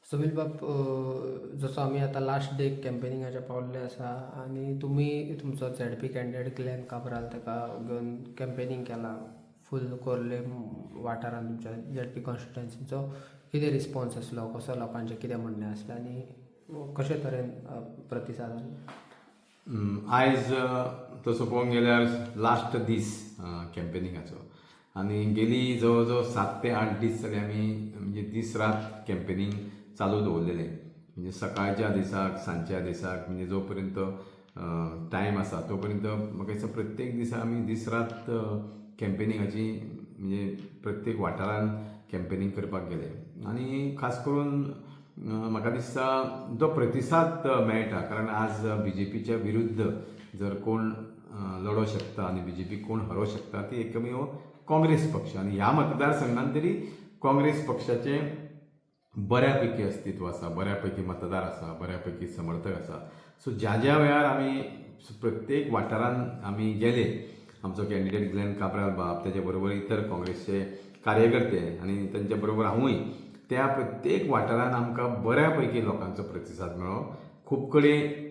सुनील बाब, जसो आमी आतां लास्ट डे कॅम्पेनिंगाचे पावल्ले आसा आनी तुमी तुमचो झेडपी कॅन्डिडेट ग्लॅन काब्राल ताका घेवन कॅम्पेनींग केलां फूल खोर्ले वाठारांत. तुमच्या झेडपी कॉन्स्टिट्युएन्सीचो कितें रिस्पोन्स आसलो, कसो लोकांचें कितें म्हणणें आसलें आनी कशे तरेन प्रतिसाद आसलो? आयज तसो पळोवंक गेल्यार लास्ट दीस कॅम्पेनिंगाचो आनी गेली जवळ जवळ 7 ते 8 दीस जाले आमी म्हणजे दीस रात कॅम्पेनींग चालू दवरलेलें. म्हणजे सकाळच्या दिसाक, सांजच्या दिसाक, म्हणजे जो पर्यंत टायम आसा तो पर्यंत म्हाका दिसता प्रत्येक दिसा आमी दीस रात कॅम्पेनिंगाची, म्हणजे प्रत्येक वाठारान कॅम्पेनींग करपाक गेले. आनी खास करून म्हाका दिसता जो प्रतिसाद मेळटा, कारण आज बीजेपीच्या विरुद्ध जर कोण लडो शकता आनी बीजेपी कोण हरोवंक शकता, ती एकमेव काँग्रेस पक्ष. आनी ह्या मतदारसंघान तरी काँग्रेस पक्षाचें बऱ्या पैकी अस्तित्व आसा, बऱ्या पैकी मतदार आसा, बऱ्या पैकी समर्थक आसा. सो ज्या ज्या वेळार आमी प्रत्येक वाठारांत आमी गेले, आमचो कॅन्डिडेट ग्लॅन काब्राल बाब, तेजे बरोबर इतर काँग्रेसचे कार्यकर्ते आनी तेंच्या बरोबर हांवूय, त्या प्रत्येक वाठारांत आमकां बऱ्या पैकी लोकांचो प्रतिसाद मेळ्ळो. खूब कडेन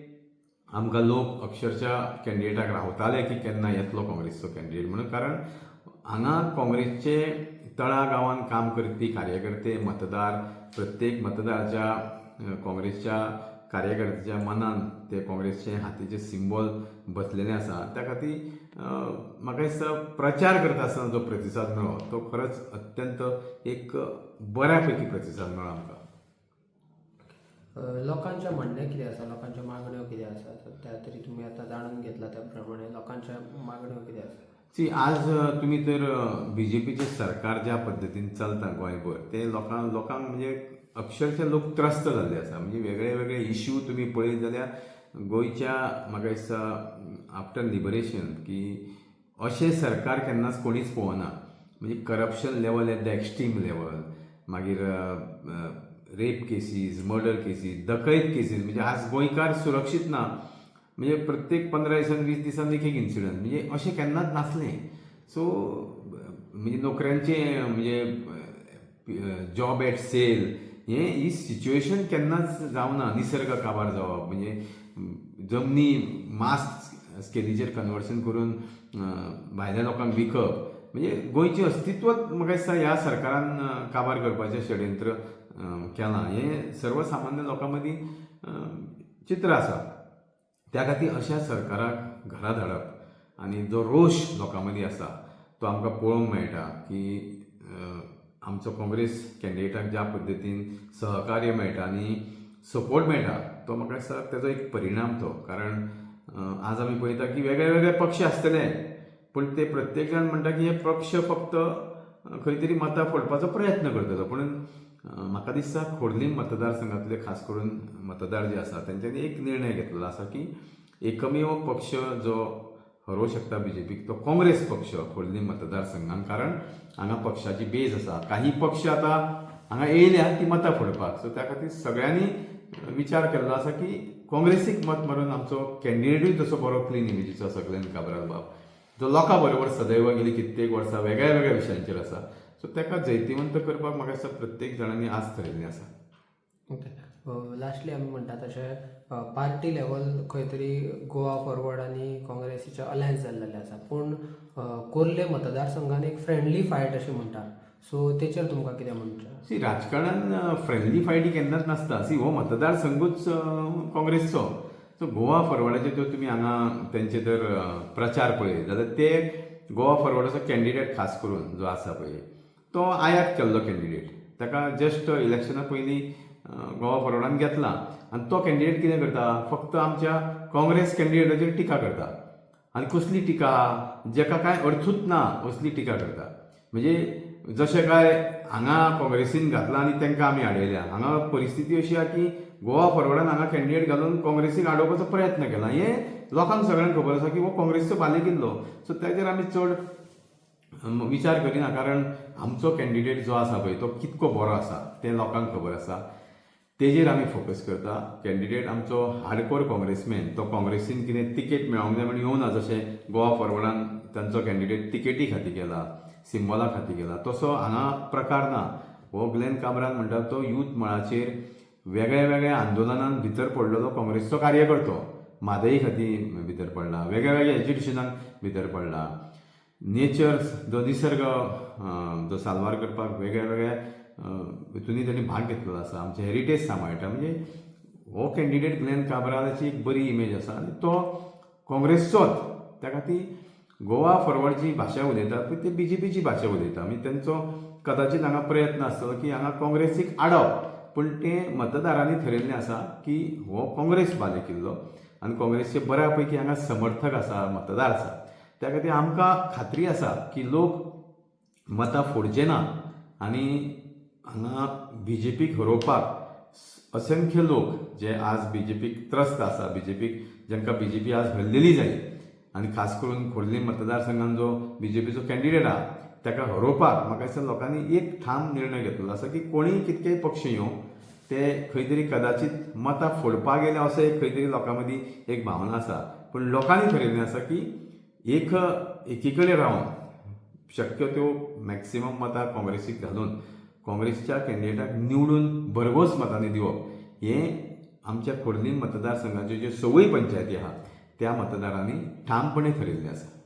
आमकां लोक अक्षरशा कॅन्डिडेटाक रावताले की केन्ना येतलो काँग्रेसचो कॅन्डिडेट म्हणून, कारण हांगा काँग्रेसचे तळा गांवांत काम करपी कार्यकर्ते, मतदार, प्रत्येक मतदाराच्या, काँग्रेसच्या कार्यकर्त्याच्या मनान ते काँग्रेसचे हातीचे सिंबॉल बसलेले आसा. त्या खातीर म्हाका दिसता प्रचार करता आसतना जो प्रतिसाद मेळ्ळो तो खरोच अत्यंत एक बऱ्या पैकी प्रतिसाद मेळ्ळो आमकां. लोकांचें म्हणणें कितें आसा, लोकांच्यो मागण्यो कितें आसा? सद्या तरी तुमी आतां जाणून घेतला त्या प्रमाणे लोकांच्या मागण्यो कितें आसा? सी, आज तुमी तर बीजेपीचें सरकार ज्या पद्दतीन चलता गोंयभर, ते लोकांक म्हणजे अक्षरशः लोक त्रस्त जाल्ले आसा. म्हणजे वेगळे वेगळे इश्यू तुमी पळयत जाल्यार गोंयच्या, म्हाका दिसता आफ्टर लिबरेशन की अशें सरकार केन्नाच कोणीच पळोवना. म्हणजे corruption level at the extreme level, मागीर रेप केसीस, मर्डर केसीस, डकैत केसीस. म्हणजे आज गोंयकार सुरक्षीत ना. म्हणजे प्रत्येक 15 दिसान, 20 दिसान एक एक इन्सिडंट, म्हणजे अशें केन्नाच नासलें. सो म्हणजे नोकऱ्यांचें, म्हणजे जॉब एट सेल, हें ही सिच्युएशन केन्नाच जावना. निसर्ग काबार जावप, म्हणजे जमनी मास स्केलीचेर कन्वर्शन करून भायल्या लोकांक विकप, म्हणजे गोंयचें अस्तित्वच म्हाका दिसता ह्या सरकारान काबार करपाचें षडयंत्र केलां, हें सर्वसामान्य लोकां मदीं चित्र आसा. त्या खातीर अशा सरकाराक घरा धाडप आनी जो रोश लोकां मदीं आसा तो आमकां पळोवंक मेळटा की आमचो काँग्रेस कॅन्डिडेटाक ज्या पद्दतीन सहकार्य मेळटा आनी सपोर्ट मेळटा, तो म्हाका दिसता तेजो एक परिणाम तो. कारण आज आमी पळयता की वेगळे वेगळे पक्ष आसतले, पूण ते प्रत्येक जाण म्हणटा की हे पक्ष फक्त खंय तरी मतां फोडपाचो प्रयत्न करतलो. पूण म्हाका दिसता खोर्लीम मतदारसंघातले खास करून मतदार जे आसा तेंच्यांनी एक निर्णय घेतलेलो आसा की एकमेव पक्ष जो हरोवंक शकता बीजेपीक तो काँग्रेस पक्ष खोर्लीम मतदारसंघान, कारण हांगा पक्षाची बेज आसा. काही पक्ष आतां हांगा येयल्या ती मतां फोडपाक. सो त्या खातीर सगळ्यांनी विचार केल्लो आसा की काँग्रेसीक मत मारून आमचो कॅन्डिडेटूय तसो बरो क्लीन इमेजीचो आसा, ग्लॅन काब्राल बाब, जो लोकां बरोबर सदैव गेली कित्येक वर्सां वेगळ्या वेगळ्या विशयांचेर आसा. सो ताका जैतिवंत करपाक म्हाका दिसता प्रत्येक जाणांनी आज थरयल्लें आसा. ओके, लास्टली आमी म्हणटा तशें पार्टी लेवल खंय तरी गोवा फॉरवर्ड आनी काँग्रेसीचे अलायन्स जाल्लेले आसा, पूण कोर्ले मतदारसंघान एक फ्रेंडली फायट अशें म्हणटा, सो तेचेर तुमकां कितें म्हणचें? सी, राजकारणान फ्रेंडली फायटी केन्नाच नासता. सी, हो मतदारसंघूच काँग्रेसचो. सो गोवा फॉरवर्डाचे जर तुमी हांगा तेंचे जर प्रचार पळयत जाल्यार ते गोवा फॉरवर्डाचो कॅन्डिडेट खास करून जो आसा पळय तो आयात केल्लो कॅन्डिडेट. ताका जस्ट इलेक्शना पयलीं गोवा फॉरवर्डान घेतला आनी तो कॅन्डिडेट कितें करता? फक्त आमच्या काँग्रेस कॅन्डिडेटाचेर टिका करता. आनी कसली टिका, जेका कांय अर्थूच ना असली टिका करता. म्हणजे जशें काय हांगा काँग्रेसीन घातला आनी तांकां आमी हाडयल्या. हांगा परिस्थिती अशी आहा की गोवा फॉरवर्डान हांगा कॅन्डिडेट घालून काँग्रेसीक आडोवपाचो प्रयत्न केला, हें लोकांक सगळ्यांक खबर आसा की हो काँग्रेसचो बालेकिल्लो. सो ताजेर आमी चड विचार करिना, कारण आमचो कॅन्डिडेट जो आसा पळय तो कितको बरो आसा तें लोकांक खबर आसा. तेजेर आमी फोकस करता. कॅन्डिडेट आमचो हार्डकोर काँग्रेसमॅन. तो काँग्रेसीन कितें तिकेट मेळोंक जाय म्हण येवना. जशें गोवा फॉरवर्डान तांचो कॅन्डिडेट तिकेटी खातीर गेला, सिंबॉला खातीर गेला, तसो हांगा प्रकार ना. हो ग्लॅन काब्राल म्हणटा तो यूथ मळाचेर वेगळ्या वेगळ्या आंदोलनान भितर पडलेलो काँग्रेसचो कार्यकर्तो. म्हादई खातीर भितर पडला, वेगळ्या वेगळ्या एज्युकेशनाक भितर पडला, नेचर जो निसर्ग जो साल्वार करपाक वेगळ्या वेगळ्या हितूनी तेणी भाग घेतलेलो आसा. आमचे हेरिटेज सांबाळटा. म्हणजे हो कॅन्डिडेट ग्लॅन काब्रालाची एक बरी इमेज आसा आनी तो काँग्रेसचोच. त्या खातीर गोवा फॉरवर्ड जी भाशा उलयता पळय, ती बीजेपीची भाशा उलयता. मागीर तेंचो कदाचीत हांगा प्रयत्न आसतलो की हांगा काँग्रेसीक आडप, पूण तें मतदारांनी थरयल्लें आसा की हो काँग्रेस बालेकिल्लो आनी काँग्रेसचे बऱ्या पैकी हांगा समर्थक आसा, मतदार आसा. त्या खातीर आमकां खात्री आसा की लोक मतां फोडचे ना आनी हांगा बीजेपीक हरोवपाक असंख्य लोक जे आज बीजेपीक त्रस्त आसा, बीजेपीक जांकां बीजेपी आज हरलेली जाय आनी खास करून खोर्लीम मतदारसंघान जो बीजेपीचो कॅन्डिडेट आहा ताका हरोवपाक म्हाका दिसता लोकांनी एक ठाम निर्णय घेतलेलो आसा की कोणीय कितकेय पक्ष येवं, ते खंय तरी कदाचीत मतां फोडपाक गेले असो एक खंय तरी लोकां मदीं एक भावना आसा. पूण लोकांनी थरयल्लें आसा की एक एकी कडेन रावन शक्य त्यो मॅक्सिमम मतां काँग्रेसीक घालून काँग्रेसच्या कॅन्डिडेटाक निवडून भरघोस मतांनी दिवप हें आमच्या खोर्लीम मतदारसंघाच्यो ज्यो सवूय पंचायती आहा त्या मतदारांनी ठामपणे थरयल्लें आसा.